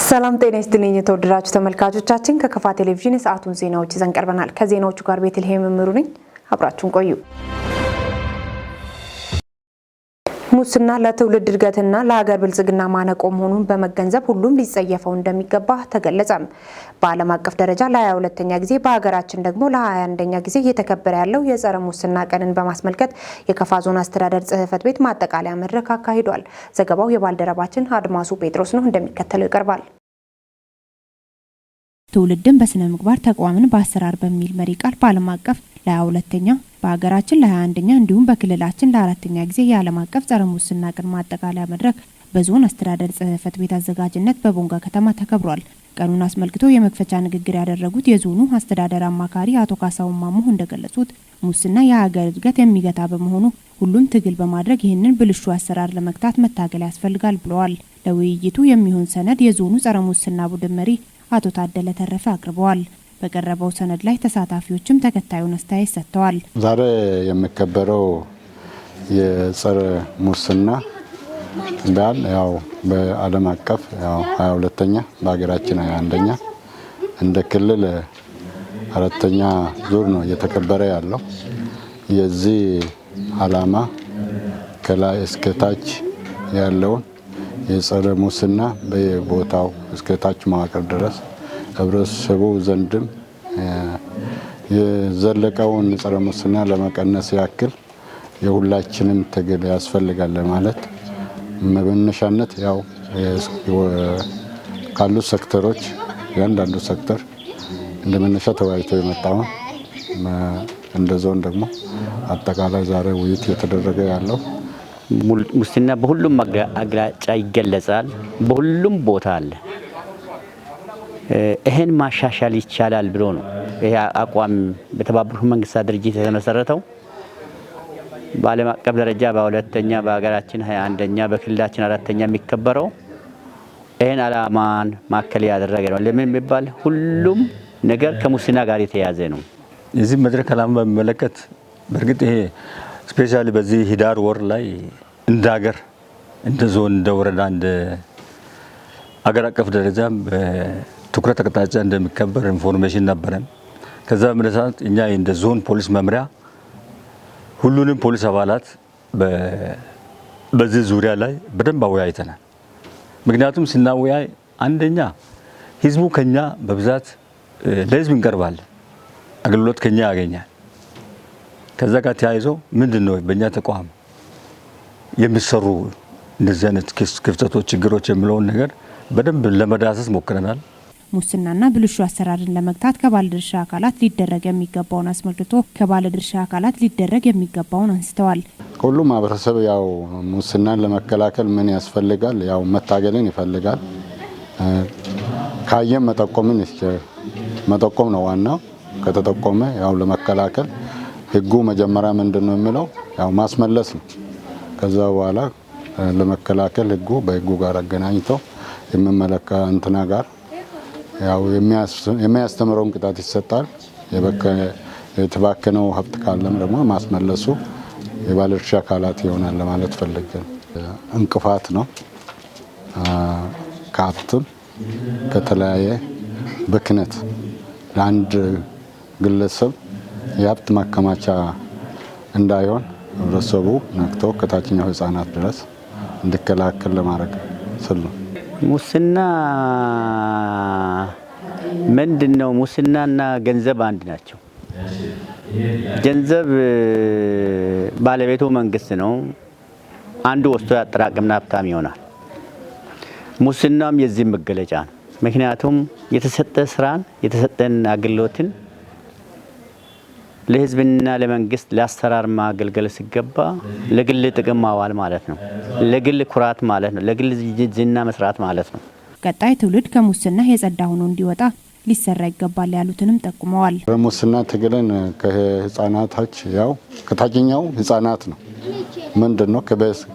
ሰላም ጤና ይስጥልኝ የተወደዳችሁ ተመልካቾቻችን፣ ከከፋ ቴሌቪዥን የሰዓቱን ዜናዎች ይዘን ቀርበናል። ከዜናዎቹ ጋር ቤተልሔም እምሩ ነኝ። አብራችሁን ቆዩ። ሙስና ለትውልድ እድገትና ለሀገር ብልጽግና ማነቆ መሆኑን በመገንዘብ ሁሉም ሊጸየፈው እንደሚገባ ተገለጸ። በዓለም አቀፍ ደረጃ ለ22ኛ ጊዜ፣ በሀገራችን ደግሞ ለ21ኛ ጊዜ እየተከበረ ያለው የጸረ ሙስና ቀንን በማስመልከት የከፋ ዞን አስተዳደር ጽሕፈት ቤት ማጠቃለያ መድረክ አካሂዷል። ዘገባው የባልደረባችን አድማሱ ጴጥሮስ ነው፣ እንደሚከተለው ይቀርባል። ትውልድን በስነ ምግባር፣ ተቋምን በአሰራር በሚል መሪ ቃል በዓለም አቀፍ ለ22ኛ፣ በሀገራችን ለ21ኛ እንዲሁም በክልላችን ለአራተኛ ጊዜ የዓለም አቀፍ ጸረ ሙስና ቀን ማጠቃለያ መድረክ በዞን አስተዳደር ጽሕፈት ቤት አዘጋጅነት በቦንጋ ከተማ ተከብሯል። ቀኑን አስመልክቶ የመክፈቻ ንግግር ያደረጉት የዞኑ አስተዳደር አማካሪ አቶ ካሳሁን ማሞ እንደገለጹት፣ ሙስና የሀገር እድገት የሚገታ በመሆኑ ሁሉም ትግል በማድረግ ይህንን ብልሹ አሰራር ለመግታት መታገል ያስፈልጋል ብለዋል። ለውይይቱ የሚሆን ሰነድ የዞኑ ጸረ ሙስና ቡድን መሪ አቶ ታደለ ተረፈ አቅርበዋል። በቀረበው ሰነድ ላይ ተሳታፊዎችም ተከታዩን አስተያየት ሰጥተዋል። ዛሬ የሚከበረው የጸረ ሙስና በዓል ያው በዓለም አቀፍ ያው 22ኛ፣ በሀገራችን 21ኛ፣ እንደ ክልል አራተኛ ዙር ነው እየተከበረ ያለው። የዚህ ዓላማ ከላይ እስከ ታች ያለውን የጸረ ሙስና በየቦታው እስከ ታች መዋቅር ድረስ፣ ህብረተሰቡ ዘንድም የዘለቀውን ጸረ ሙስና ለመቀነስ ያክል የሁላችንም ትግል ያስፈልጋል ለማለት መነሻነት ያው ካሉት ሴክተሮች እያንዳንዱ ሴክተር እንደ መነሻ ተወያይቶ የመጣውን እንደ ዞን ደግሞ አጠቃላይ ዛሬ ውይይት እየተደረገ ያለው። ሙስና በሁሉም አቅጣጫ ይገለጻል። በሁሉም ቦታ አለ። ይሄን ማሻሻል ይቻላል ብሎ ነው ይሄ አቋም በተባበሩት መንግስታት ድርጅት የተመሰረተው። በዓለም አቀፍ ደረጃ በሁለተኛ፣ በሀገራችን 21ኛ፣ በክልላችን አራተኛ የሚከበረው ይህን ዓላማን ማዕከል ያደረገ ነው። ለምን የሚባል ሁሉም ነገር ከሙስና ጋር የተያያዘ ነው። የዚህ መድረክ ዓላማ በሚመለከት በእርግጥ ይሄ specially በዚህ ህዳር ወር ላይ እንደ ሀገር፣ እንደ ዞን፣ እንደ ወረዳ፣ እንደ አገር አቀፍ ደረጃ በትኩረት አቅጣጫ እንደሚከበር information ነበረን። ከዛ በመነሳት እኛ እንደ ዞን ፖሊስ መምሪያ ሁሉንም ፖሊስ አባላት በዚህ ዙሪያ ላይ በደንብ አወያይተናል። ምክንያቱም ስናወያይ አንደኛ ህዝቡ ከኛ በብዛት ለህዝብ እንቀርባለን፣ አገልግሎት ከኛ ያገኛል። ከዛ ጋር ተያይዞ ምንድን ነው በእኛ ተቋም የሚሰሩ እንደዚህ አይነት ክፍተቶች፣ ችግሮች የሚለውን ነገር በደንብ ለመዳሰስ ሞክረናል። ሙስናና ብልሹ አሰራርን ለመግታት ከባለድርሻ አካላት ሊደረግ የሚገባውን አስመልክቶ ከባለድርሻ አካላት ሊደረግ የሚገባውን አንስተዋል። ሁሉም ማህበረሰብ ያው ሙስናን ለመከላከል ምን ያስፈልጋል? ያው መታገልን ይፈልጋል። ካየም መጠቆምን መጠቆም ነው ዋናው። ከተጠቆመ ያው ለመከላከል ህጉ መጀመሪያ ምንድን ነው የሚለው? ያው ማስመለስ ነው። ከዛ በኋላ ለመከላከል ህጉ በህጉ ጋር አገናኝተው የሚመለከ እንትና ጋር ያው የሚያስተምረውን ቅጣት ይሰጣል። የተባከነው ሀብት ካለም ደግሞ ማስመለሱ የባለድርሻ አካላት ይሆናል ለማለት ፈልገን። እንቅፋት ነው። ከሀብትም ከተለያየ ብክነት ለአንድ ግለሰብ የሀብት ማከማቻ እንዳይሆን ህብረተሰቡ ነቅቶ ከታችኛው ህጻናት ድረስ እንዲከላከል ለማድረግ ስል ነው። ሙስና ምንድን ነው? ሙስናና ገንዘብ አንድ ናቸው። ገንዘብ ባለቤቱ መንግስት ነው። አንዱ ወስዶ ያጠራቅምና ሀብታም ይሆናል። ሙስናም የዚህ መገለጫ ነው። ምክንያቱም የተሰጠ ስራን፣ የተሰጠን አገልግሎትን ለህዝብና ለመንግስት ለአሰራር ማገልገል ሲገባ ለግል ጥቅም ማዋል ማለት ነው። ለግል ኩራት ማለት ነው። ለግል ዝና መስራት ማለት ነው። ቀጣይ ትውልድ ከሙስና የጸዳ ሆኖ እንዲወጣ ሊሰራ ይገባል ያሉትንም ጠቁመዋል። ሙስና ትግልን ከህጻናቶች ያው ከታችኛው ህጻናት ነው። ምንድን ነው፣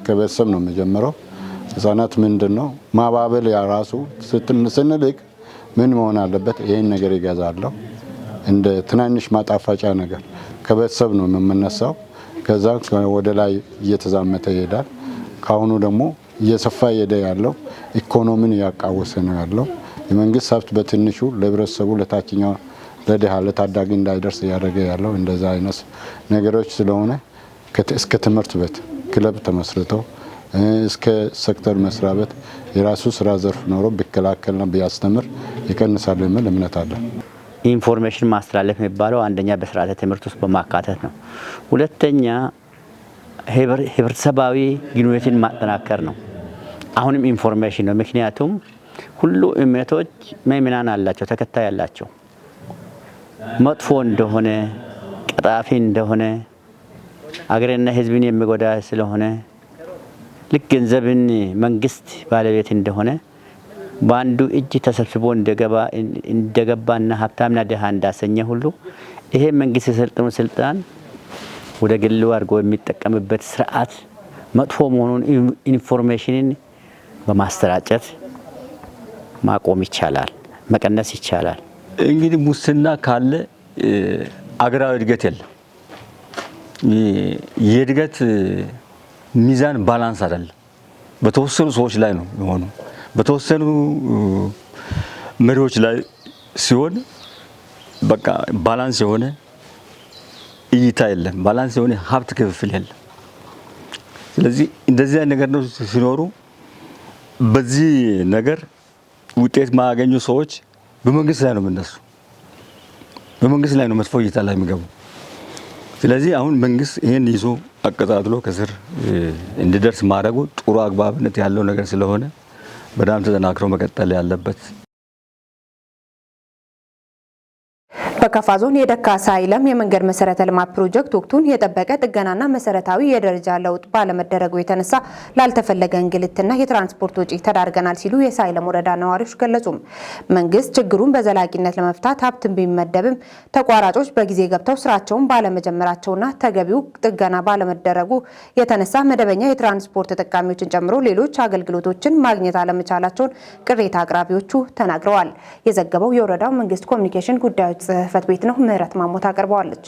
ከቤተሰብ ነው የሚጀምረው። ህጻናት ምንድን ነው ማባበል ራሱ ስንልክ ምን መሆን አለበት? ይህን ነገር ይገዛለሁ እንደ ትናንሽ ማጣፋጫ ነገር ከቤተሰብ ነው የምነሳው። ከዛ ወደ ላይ እየተዛመተ ይሄዳል። ከአሁኑ ደግሞ እየሰፋ እየሄደ ያለው ኢኮኖሚን እያቃወሰ ነው ያለው። የመንግስት ሀብት በትንሹ ለህብረተሰቡ፣ ለታችኛው፣ ለድሃ፣ ለታዳጊ እንዳይደርስ እያደረገ ያለው እንደዛ አይነት ነገሮች ስለሆነ እስከ ትምህርት ቤት ክለብ ተመስርተው እስከ ሴክተር መስሪያ ቤት የራሱ ስራ ዘርፍ ኖሮ ቢከላከልና ቢያስተምር ይቀንሳል የሚል እምነት አለ። Information ማስተላለፍ የሚባለው አንደኛ በስርዓተ ትምህርት ውስጥ በማካተት ነው። ሁለተኛ ህብረተሰባዊ ግንኙነትን ማጠናከር ነው። አሁንም information ነው። ምክንያቱም ሁሉ እምነቶች ምእመናን አላቸው፣ ተከታይ አላቸው። መጥፎ እንደሆነ፣ ቀጣፊ እንደሆነ፣ አገርና ህዝብን የሚጎዳ ስለሆነ፣ ልክ ገንዘብን መንግስት ባለቤት እንደሆነ፣ በአንዱ እጅ ተሰብስቦ እንደገባና ሀብታምና ድሃ እንዳሰኘ ሁሉ ይሄ መንግስት የሰለጠነው ስልጣን ወደ ግሉ አድርጎ የሚጠቀምበት ስርዓት መጥፎ መሆኑን information ን በማሰራጨት ማቆም ይቻላል፣ መቀነስ ይቻላል። እንግዲህ ሙስና ካለ አገራዊ እድገት የለም። የእድገት ሚዛን balance አይደለም። በተወሰኑ ሰዎች ላይ ነው የሆኑ፣ በተወሰኑ መሪዎች ላይ ሲሆን በቃ balance የሆነ እይታ የለም። Balance የሆነ ሀብት ክፍፍል የለም። ስለዚህ እንደዚህ አይነት ነገር ነው ሲኖሩ በዚህ ነገር ውጤት ማያገኙ ሰዎች በመንግስት ላይ ነው የሚነሱ። በመንግስት ላይ ነው መጥፎ እይታ ላይ የሚገቡ። ስለዚህ አሁን መንግስት ይሄን ይዞ አቀጣጥሎ ከስር እንዲደርስ ማድረጉ ጥሩ አግባብነት ያለው ነገር ስለሆነ በጣም ተጠናክሮ መቀጠል ያለበት። በካፋ ዞን የደካ ሳይለም የመንገድ መሰረተ ልማት ፕሮጀክት ወቅቱን የጠበቀ ጥገናና መሰረታዊ የደረጃ ለውጥ ባለመደረጉ የተነሳ ላልተፈለገ እንግልትና የትራንስፖርት ወጪ ተዳርገናል ሲሉ የሳይለም ወረዳ ነዋሪዎች ገለጹ። መንግስት ችግሩን በዘላቂነት ለመፍታት ሀብትን ቢመደብም ተቋራጮች በጊዜ ገብተው ስራቸውን ባለመጀመራቸውና ተገቢው ጥገና ባለመደረጉ የተነሳ መደበኛ የትራንስፖርት ተጠቃሚዎችን ጨምሮ ሌሎች አገልግሎቶችን ማግኘት አለመቻላቸውን ቅሬታ አቅራቢዎቹ ተናግረዋል። የዘገበው የወረዳው መንግስት ኮሚኒኬሽን ጉዳዮች ጽህፈት ቤት ነው። ምህረት ማሞ ታቀርበዋለች።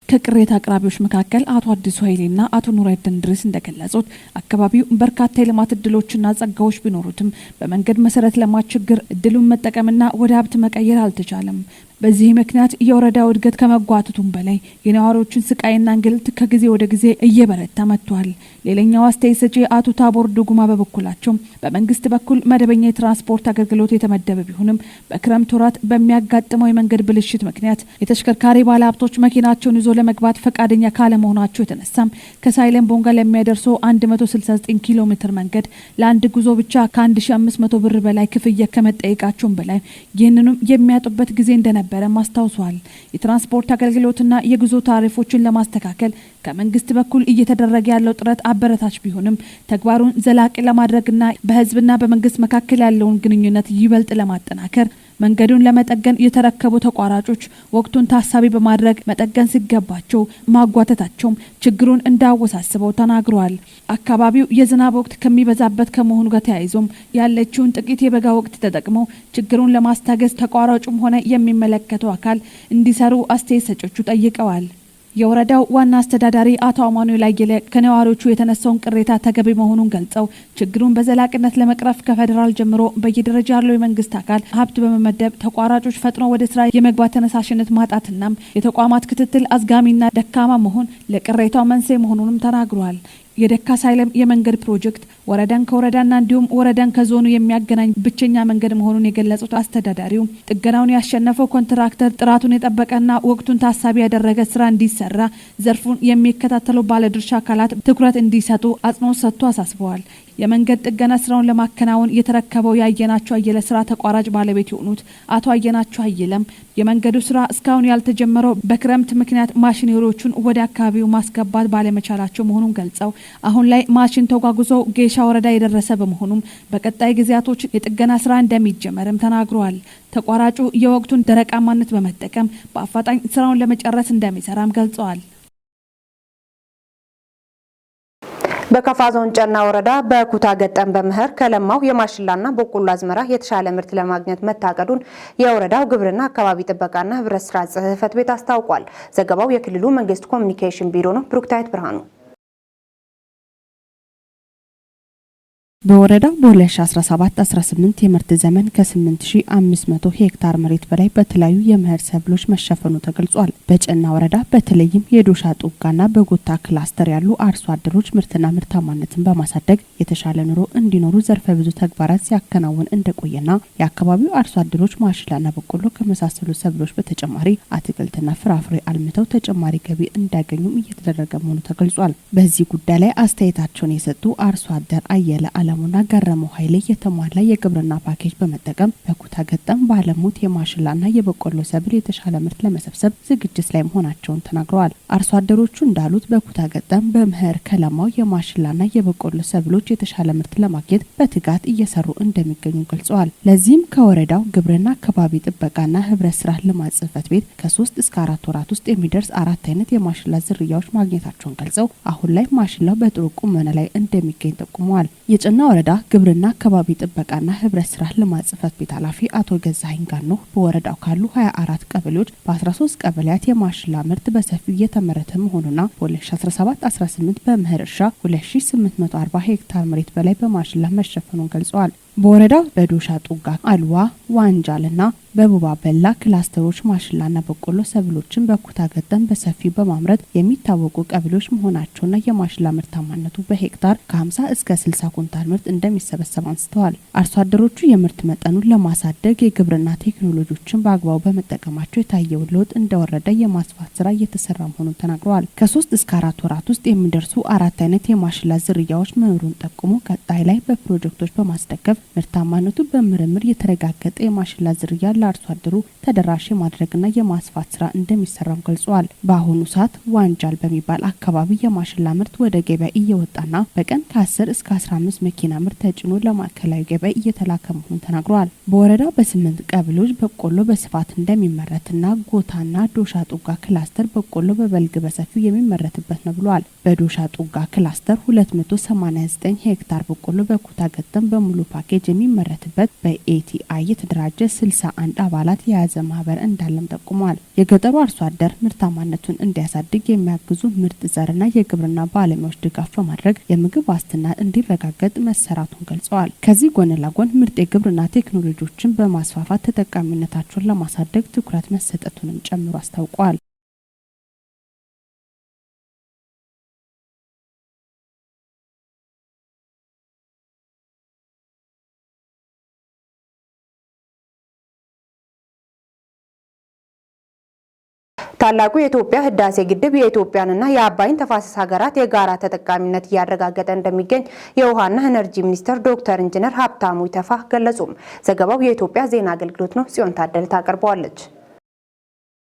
ከቅሬታ አቅራቢዎች መካከል አቶ አዲሱ ኃይሌና አቶ ኑረዲን ድሪስ እንደገለጹት አካባቢው በርካታ የልማት እድሎችና ጸጋዎች ቢኖሩትም በመንገድ መሰረተ ልማት ችግር እድሉን መጠቀምና ወደ ሀብት መቀየር አልተቻለም። በዚህ ምክንያት የወረዳው እድገት ከመጓተቱም በላይ የነዋሪዎችን ስቃይና እንግልት ከጊዜ ወደ ጊዜ እየበረታ መጥቷል። ሌላኛው አስተያየት ሰጪ አቶ ታቦር ዱጉማ በበኩላቸው በመንግስት በኩል መደበኛ የትራንስፖርት አገልግሎት የተመደበ ቢሆንም በክረምት ወራት በሚያጋጥመው የመንገድ ብልሽት ምክንያት የተሽከርካሪ ባለሀብቶች መኪናቸውን ይዞ ለመግባት ፈቃደኛ ካለመሆናቸው የተነሳም ከሳይለም ቦንጋ ለሚያደርሰው 169 ኪሎ ሜትር መንገድ ለአንድ ጉዞ ብቻ ከ1500 ብር በላይ ክፍያ ከመጠየቃቸውም በላይ ይህንኑም የሚያጡበት ጊዜ እንደነበረ አስታውሷል። የትራንስፖርት አገልግሎትና የጉዞ ታሪፎችን ለማስተካከል ከመንግስት በኩል እየተደረገ ያለው ጥረት አበረታች ቢሆንም ተግባሩን ዘላቂ ለማድረግና በህዝብና በመንግስት መካከል ያለውን ግንኙነት ይበልጥ ለማጠናከር መንገዱን ለመጠገን የተረከቡ ተቋራጮች ወቅቱን ታሳቢ በማድረግ መጠገን ሲገባቸው ማጓተታቸውም ችግሩን እንዳወሳስበው ተናግረዋል። አካባቢው የዝናብ ወቅት ከሚበዛበት ከመሆኑ ጋር ተያይዞም ያለችውን ጥቂት የበጋ ወቅት ተጠቅመው ችግሩን ለማስታገስ ተቋራጩም ሆነ የሚመለከተው አካል እንዲሰሩ አስተያየት ሰጮቹ ጠይቀዋል። የወረዳው ዋና አስተዳዳሪ አቶ አማኑኤል አየለ ከነዋሪዎቹ የተነሳውን ቅሬታ ተገቢ መሆኑን ገልጸው ችግሩን በዘላቂነት ለመቅረፍ ከፌዴራል ጀምሮ በየደረጃ ያለው የመንግስት አካል ሀብት በመመደብ ተቋራጮች ፈጥኖ ወደ ስራ የመግባት ተነሳሽነት ማጣትናም የተቋማት ክትትል አዝጋሚና ደካማ መሆን ለቅሬታው መንስኤ መሆኑንም ተናግሯል። የደካ ሳይለም የመንገድ ፕሮጀክት ወረዳን ከወረዳና እንዲሁም ወረዳን ከዞኑ የሚያገናኝ ብቸኛ መንገድ መሆኑን የገለጹት አስተዳዳሪው ጥገናውን ያሸነፈው ኮንትራክተር ጥራቱን የጠበቀና ወቅቱን ታሳቢ ያደረገ ስራ እንዲሰራ ዘርፉን የሚከታተሉ ባለድርሻ አካላት ትኩረት እንዲሰጡ አጽንኦት ሰጥቶ አሳስበዋል። የመንገድ ጥገና ስራውን ለማከናወን የተረከበው የአየናቸው አየለ ስራ ተቋራጭ ባለቤት የሆኑት አቶ አየናቸው አየለም የመንገዱ ስራ እስካሁን ያልተጀመረው በክረምት ምክንያት ማሽነሪዎቹን ወደ አካባቢው ማስገባት ባለመቻላቸው መሆኑን ገልጸው አሁን ላይ ማሽን ተጓጉዞ ጌሻ ወረዳ የደረሰ በመሆኑም በቀጣይ ጊዜያቶች የጥገና ስራ እንደሚጀመርም ተናግረዋል። ተቋራጩ የወቅቱን ደረቃማነት በመጠቀም በአፋጣኝ ስራውን ለመጨረስ እንደሚሰራም ገልጸዋል። በካፋ ዞን ጨና ወረዳ በኩታ ገጠም በመኸር ከለማው የማሽላና በቆሎ አዝመራ የተሻለ ምርት ለማግኘት መታቀዱን የወረዳው ግብርና አካባቢ ጥበቃና ህብረት ስራ ጽሕፈት ቤት አስታውቋል። ዘገባው የክልሉ መንግስት ኮሚኒኬሽን ቢሮ ነው። ብሩክታይት ብርሃኑ። በወረዳው በ2017-18 የምርት ዘመን ከ8500 ሄክታር መሬት በላይ በተለያዩ የመኸር ሰብሎች መሸፈኑ ተገልጿል። በጨና ወረዳ በተለይም የዶሻ ጡጋና በጎታ ክላስተር ያሉ አርሶ አደሮች ምርትና ምርታማነትን በማሳደግ የተሻለ ኑሮ እንዲኖሩ ዘርፈ ብዙ ተግባራት ሲያከናውን እንደቆየና የአካባቢው አርሶ አደሮች ማሽላና በቆሎ ከመሳሰሉ ሰብሎች በተጨማሪ አትክልትና ፍራፍሬ አልምተው ተጨማሪ ገቢ እንዲያገኙም እየተደረገ መሆኑ ተገልጿል። በዚህ ጉዳይ ላይ አስተያየታቸውን የሰጡ አርሶ አደር አየለ አለሙና ገረመው ኃይሌ የተሟላ የግብርና ፓኬጅ በመጠቀም በኩታ ገጠም ባለሙት የማሽላና የበቆሎ ሰብል የተሻለ ምርት ለመሰብሰብ ዝግጅት ላይ መሆናቸውን ተናግረዋል። አርሶ አደሮቹ እንዳሉት በኩታ ገጠም በመኸር ከለማው የማሽላና የበቆሎ ሰብሎች የተሻለ ምርት ለማግኘት በትጋት እየሰሩ እንደሚገኙ ገልጸዋል። ለዚህም ከወረዳው ግብርና አካባቢ ጥበቃና ህብረት ስራ ልማት ጽሕፈት ቤት ከ3 እስከ 4 ወራት ውስጥ የሚደርስ 4 አይነት የማሽላ ዝርያዎች ማግኘታቸውን ገልጸው አሁን ላይ ማሽላው በጥሩ ቁመና ላይ እንደሚገኝ ጠቁመዋል። የጨና ወረዳ ግብርና አካባቢ ጥበቃና ህብረት ስራ ልማት ጽሕፈት ቤት ኃላፊ አቶ ገዛኸኝ ጋኖ በወረዳው ካሉ 24 ቀበሌዎች በ13 ቀበሌያት የማሽላ ምርት በሰፊው እየተመረተ መሆኑና በ2017-18 በመኸር እርሻ 2840 ሄክታር መሬት በላይ በማሽላ መሸፈኑን ገልጸዋል። በወረዳው በዶሻ ጡጋ፣ አልዋ፣ ዋንጃልና በቡባ በላ ክላስተሮች ማሽላና በቆሎ ሰብሎችን በኩታ ገጠም በሰፊው በማምረት የሚታወቁ ቀበሌዎች መሆናቸውና የማሽላ ምርታማነቱ በሄክታር ከ50 እስከ 60 ኩንታል ምርት እንደሚሰበሰብ አንስተዋል። አርሶ አደሮቹ የምርት መጠኑን ለማሳደግ የግብርና ቴክኖሎጂዎችን በአግባቡ በመጠቀማቸው የታየውን ለውጥ እንደወረደ የማስፋት ስራ እየተሰራ መሆኑን ተናግረዋል። ከ3 እስከ 4 ወራት ውስጥ የሚደርሱ 4 አይነት የማሽላ ዝርያዎች መኖሩን ጠቁሞ ቀጣይ ላይ በፕሮጀክቶች በማስደገፍ ምርታማነቱ በምርምር የተረጋገጠ የማሽላ ዝርያ ለአርሶ አደሩ ተደራሽ የማድረግና የማስፋት ስራ እንደሚሰራም ገልጸዋል። በአሁኑ ሰዓት ዋንጃል በሚባል አካባቢ የማሽላ ምርት ወደ ገበያ እየወጣና በቀን ከ10 እስከ 15 መኪና ምርት ተጭኖ ለማዕከላዊ ገበያ እየተላከ መሆኑን ተናግረዋል። በወረዳው በ8 ቀበሌዎች በቆሎ በስፋት እንደሚመረትና ጎታና ዶሻ ጡጋ ክላስተር በቆሎ በበልግ በሰፊው የሚመረትበት ነው ብለዋል። በዶሻ ጡጋ ክላስተር 289 ሄክታር በቆሎ በኩታ ገጠም በሙሉ ፓኬጅ የሚመረትበት በኤቲአይ የተደራጀ 61 አባላት የያዘ ማህበር እንዳለም ጠቁመዋል። የገጠሩ አርሶ አደር ምርታማነቱን እንዲያሳድግ የሚያግዙ ምርጥ ዘርና የግብርና ባለሙያዎች ድጋፍ በማድረግ የምግብ ዋስትና እንዲረጋገጥ መሰራቱን ገልጸዋል። ከዚህ ጎን ለጎን ምርጥ የግብርና ቴክኖሎጂዎችን በማስፋፋት ተጠቃሚነታቸውን ለማሳደግ ትኩረት መሰጠቱንም ጨምሮ አስታውቋል። ታላቁ የኢትዮጵያ ህዳሴ ግድብ የኢትዮጵያንና የአባይን ተፋሰስ ሀገራት የጋራ ተጠቃሚነት እያረጋገጠ እንደሚገኝ የውሃና ኢነርጂ ሚኒስትር ዶክተር ኢንጂነር ሀብታሙ ኢተፋ ገለጹ። ዘገባው የኢትዮጵያ ዜና አገልግሎት ነው። ጽዮን ታደለ ታቀርበዋለች።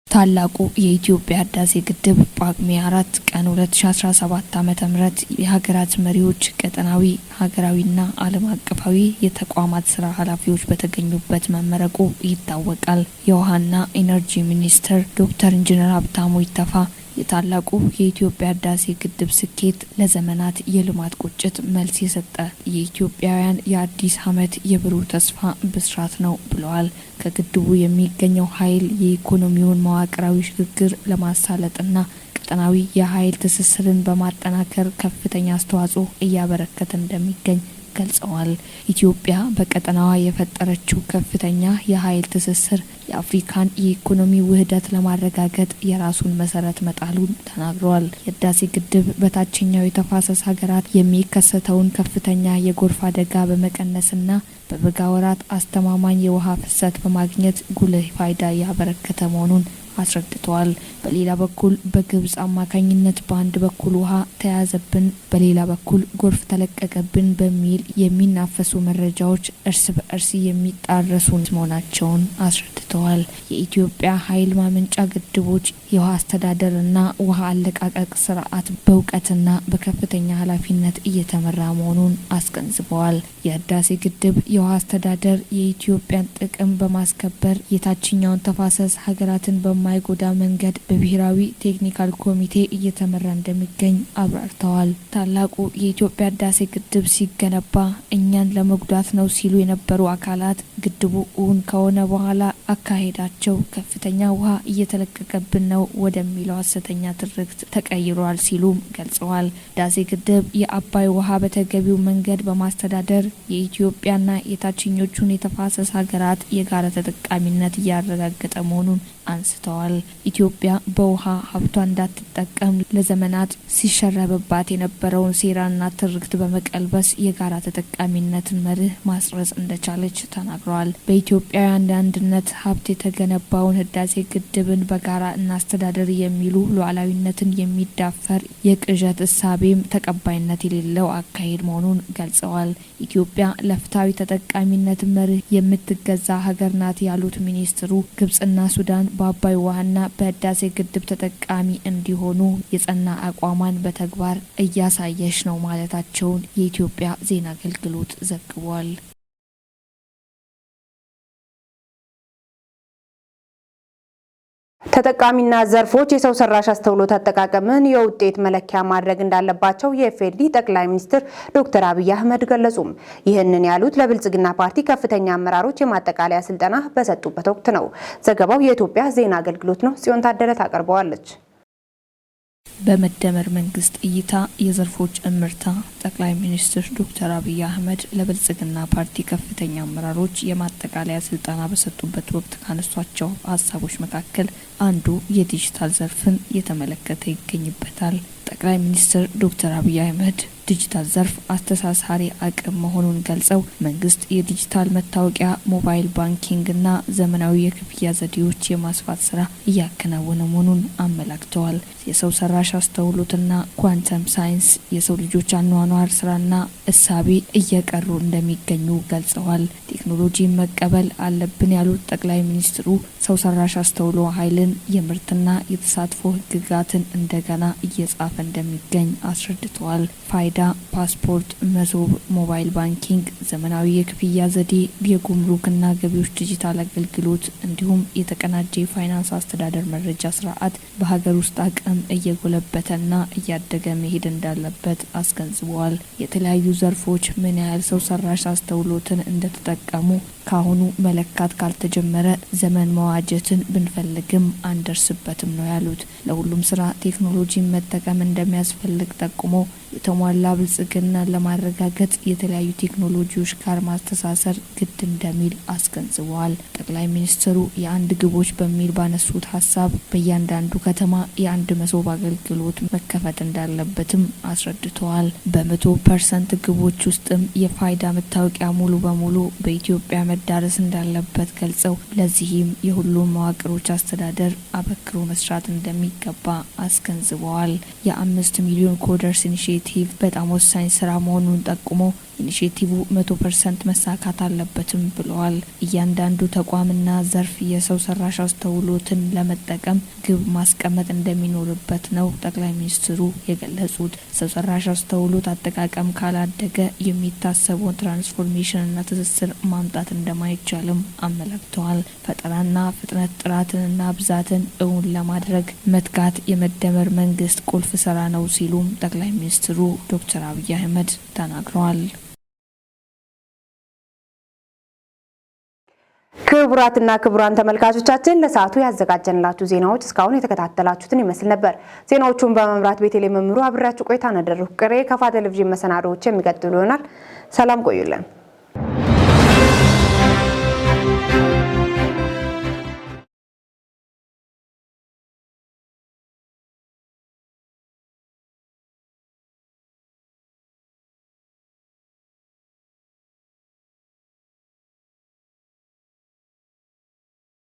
ታላቁ የኢትዮጵያ ህዳሴ ግድብ ጳጉሜ 4 ቀን 2017 ዓ.ም የሀገራት መሪዎች ቀጠናዊ፣ ሀገራዊና ዓለም አቀፋዊ የተቋማት ስራ ኃላፊዎች በተገኙበት መመረቁ ይታወቃል። የውሃና ኢነርጂ ሚኒስትር ዶክተር ኢንጂነር ሀብታሙ ኢተፋ የታላቁ የኢትዮጵያ ህዳሴ ግድብ ስኬት ለዘመናት የልማት ቁጭት መልስ የሰጠ የኢትዮጵያውያን የአዲስ ዓመት የብሩህ ተስፋ ብስራት ነው ብለዋል። ከግድቡ የሚገኘው ኃይል የኢኮኖሚውን መዋቅራዊ ሽግግር ለማሳለጥና ቀጠናዊ የኃይል ትስስርን በማጠናከር ከፍተኛ አስተዋጽኦ እያበረከተ እንደሚገኝ ገልጸዋል። ኢትዮጵያ በቀጠናዋ የፈጠረችው ከፍተኛ የኃይል ትስስር የአፍሪካን የኢኮኖሚ ውህደት ለማረጋገጥ የራሱን መሰረት መጣሉን ተናግረዋል። የህዳሴ ግድብ በታችኛው የተፋሰስ ሀገራት የሚከሰተውን ከፍተኛ የጎርፍ አደጋ በመቀነስና በበጋ ወራት አስተማማኝ የውሃ ፍሰት በማግኘት ጉልህ ፋይዳ ያበረከተ መሆኑን አስረድተዋል። በሌላ በኩል በግብጽ አማካኝነት በአንድ በኩል ውሃ ተያዘብን፣ በሌላ በኩል ጎርፍ ተለቀቀብን በሚል የሚናፈሱ መረጃዎች እርስ በእርስ የሚጣረሱ መሆናቸውን አስረድተዋል። የኢትዮጵያ ኃይል ማመንጫ ግድቦች የውሃ አስተዳደርና ውሃ አለቃቀቅ ስርዓት በእውቀትና በከፍተኛ ኃላፊነት እየተመራ መሆኑን አስገንዝበዋል። የህዳሴ ግድብ የውሃ አስተዳደር የኢትዮጵያን ጥቅም በማስከበር የታችኛውን ተፋሰስ ሀገራትን በማይጎዳ መንገድ በብሔራዊ ቴክኒካል ኮሚቴ እየተመራ እንደሚገኝ አብራርተዋል። ታላቁ የኢትዮጵያ ህዳሴ ግድብ ሲገነባ እኛን ለመጉዳት ነው ሲሉ የነበሩ አካላት ግድቡ እውን ከሆነ በኋላ አካሄዳቸው ከፍተኛ ውሃ እየተለቀቀብን ነው ወደሚለው ሀሰተኛ ትርክት ተቀይሯል ሲሉም ገልጸዋል። ህዳሴ ግድብ የአባይ ውሃ በተገቢው መንገድ በማስተዳደር የኢትዮጵያና የታችኞቹን የተፋሰስ ሀገራት የጋራ ተጠቃሚነት እያረጋገጠ መሆኑን አንስተዋል። ኢትዮጵያ በውሃ ሀብቷ እንዳትጠቀም ለዘመናት ሲሸረብባት የነበረውን ሴራና ትርክት በመቀልበስ የጋራ ተጠቃሚነትን መርህ ማስረጽ እንደቻለች ተናግረዋል። በኢትዮጵያውያን አንድነት ሀብት የተገነባውን ህዳሴ ግድብን በጋራ እናስተዳደር የሚሉ ሉዓላዊነትን የሚዳፈር የቅዠት እሳቤም ተቀባይነት የሌለው አካሄድ መሆኑን ገልጸዋል። ኢትዮጵያ ለፍትሐዊ ተጠቃሚነት መርህ የምትገዛ ሀገር ናት ያሉት ሚኒስትሩ፣ ግብጽና ሱዳን በአባይ ውሃና በህዳሴ ግድብ ተጠቃሚ እንዲሆኑ የጸና አቋሟን በተግባር እያሳየች ነው ማለታቸውን የኢትዮጵያ ዜና አገልግሎት ዘግቧል። ተጠቃሚና ዘርፎች የሰው ሰራሽ አስተውሎት አጠቃቀምን የውጤት መለኪያ ማድረግ እንዳለባቸው የኢፌዴሪ ጠቅላይ ሚኒስትር ዶክተር አብይ አህመድ ገለጹ። ይህንን ያሉት ለብልጽግና ፓርቲ ከፍተኛ አመራሮች የማጠቃለያ ስልጠና በሰጡበት ወቅት ነው። ዘገባው የኢትዮጵያ ዜና አገልግሎት ነው። ጽዮን ታደለ ታቀርበዋለች። በመደመር መንግስት እይታ የዘርፎች እምርታ። ጠቅላይ ሚኒስትር ዶክተር አብይ አህመድ ለብልጽግና ፓርቲ ከፍተኛ አመራሮች የማጠቃለያ ስልጠና በሰጡበት ወቅት ካነሷቸው ሀሳቦች መካከል አንዱ የዲጂታል ዘርፍን የተመለከተ ይገኝበታል። ጠቅላይ ሚኒስትር ዶክተር አብይ አህመድ ዲጂታል ዘርፍ አስተሳሳሪ አቅም መሆኑን ገልጸው፣ መንግስት የዲጂታል መታወቂያ፣ ሞባይል ባንኪንግና ዘመናዊ የክፍያ ዘዴዎች የማስፋት ስራ እያከናወነ መሆኑን አመላክተዋል። የሰው ሰራሽ አስተውሎትና ኳንተም ሳይንስ የሰው ልጆች አኗኗር ስራና እሳቤ እየቀየሩ እንደሚገኙ ገልጸዋል። ቴክኖሎጂ መቀበል አለብን ያሉት ጠቅላይ ሚኒስትሩ፣ ሰው ሰራሽ አስተውሎ ኃይልን፣ የምርትና የተሳትፎ ህግጋትን እንደገና እየጻፈ እንደሚገኝ አስረድተዋል። ፋይዳ፣ ፓስፖርት፣ መሶብ፣ ሞባይል ባንኪንግ፣ ዘመናዊ የክፍያ ዘዴ፣ የጉምሩክና ገቢዎች ዲጂታል አገልግሎት እንዲሁም የተቀናጀ የፋይናንስ አስተዳደር መረጃ ስርዓት በሀገር ውስጥ አቅም እየጎለበተና እያደገ መሄድ እንዳለበት አስገንዝበዋል። የተለያዩ ዘርፎች ምን ያህል ሰው ሰራሽ አስተውሎትን እንደተጠቀሙ ካሁኑ መለካት ካልተጀመረ ዘመን መዋጀትን ብንፈልግም አንደርስበትም ነው ያሉት። ለሁሉም ስራ ቴክኖሎጂን መጠቀም እንደሚያስፈልግ ጠቁሞ፣ የተሟላ ብልጽግናን ለማረጋገጥ የተለያዩ ቴክኖሎጂዎች ጋር ማስተሳሰር ግድ እንደሚል አስገንዝበዋል። ጠቅላይ ሚኒስትሩ የአንድ ግቦች በሚል ባነሱት ሀሳብ በእያንዳንዱ ከተማ የአንድ መሶብ አገልግሎት መከፈት እንዳለበትም አስረድተዋል። በ100% ግቦች ውስጥም የፋይዳ መታወቂያ ሙሉ በሙሉ በኢትዮጵያ መዳረስ እንዳለበት ገልጸው፣ ለዚህም የሁሉም መዋቅሮች አስተዳደር አበክሮ መስራት እንደሚገባ አስገንዝበዋል። የ5 ሚሊዮን coders initiative በጣም ወሳኝ ስራ መሆኑን ጠቁሞ፣ initiative 100% መሳካት አለበትም ብለዋል። እያንዳንዱ ተቋምና ዘርፍ የሰው ሰራሽ አስተውሎትን ለመጠቀም ግብ ማስቀመጥ እንደሚኖርበት ነው ጠቅላይ ሚኒስትሩ የገለጹት። ሰው ሰራሽ አስተውሎት አጠቃቀም ካላደገ የሚታሰበውን ትራንስፎርሜሽንና ትስስር ማምጣት እንደማይቻልም አመላክተዋል። ፈጠራና ፍጥነት፣ ጥራትንና ብዛትን እውን ለማድረግ መትጋት የመደመር መንግስት ቁልፍ ስራ ነው ሲሉም ጠቅላይ ሚኒስትሩ ዶክተር አብይ አህመድ ተናግረዋል። ክቡራትና ክቡራን ተመልካቾቻችን፣ ለሰዓቱ ያዘጋጀንላችሁ ዜናዎች እስካሁን የተከታተላችሁትን ይመስል ነበር። ዜናዎቹን በመምራት ቤተልሔም መምሩ አብሬያችሁ ቆይታ አደረግኩ። ቀሪ የካፋ ቴሌቪዥን መሰናዶዎች የሚቀጥሉ ይሆናል። ሰላም ቆዩልን።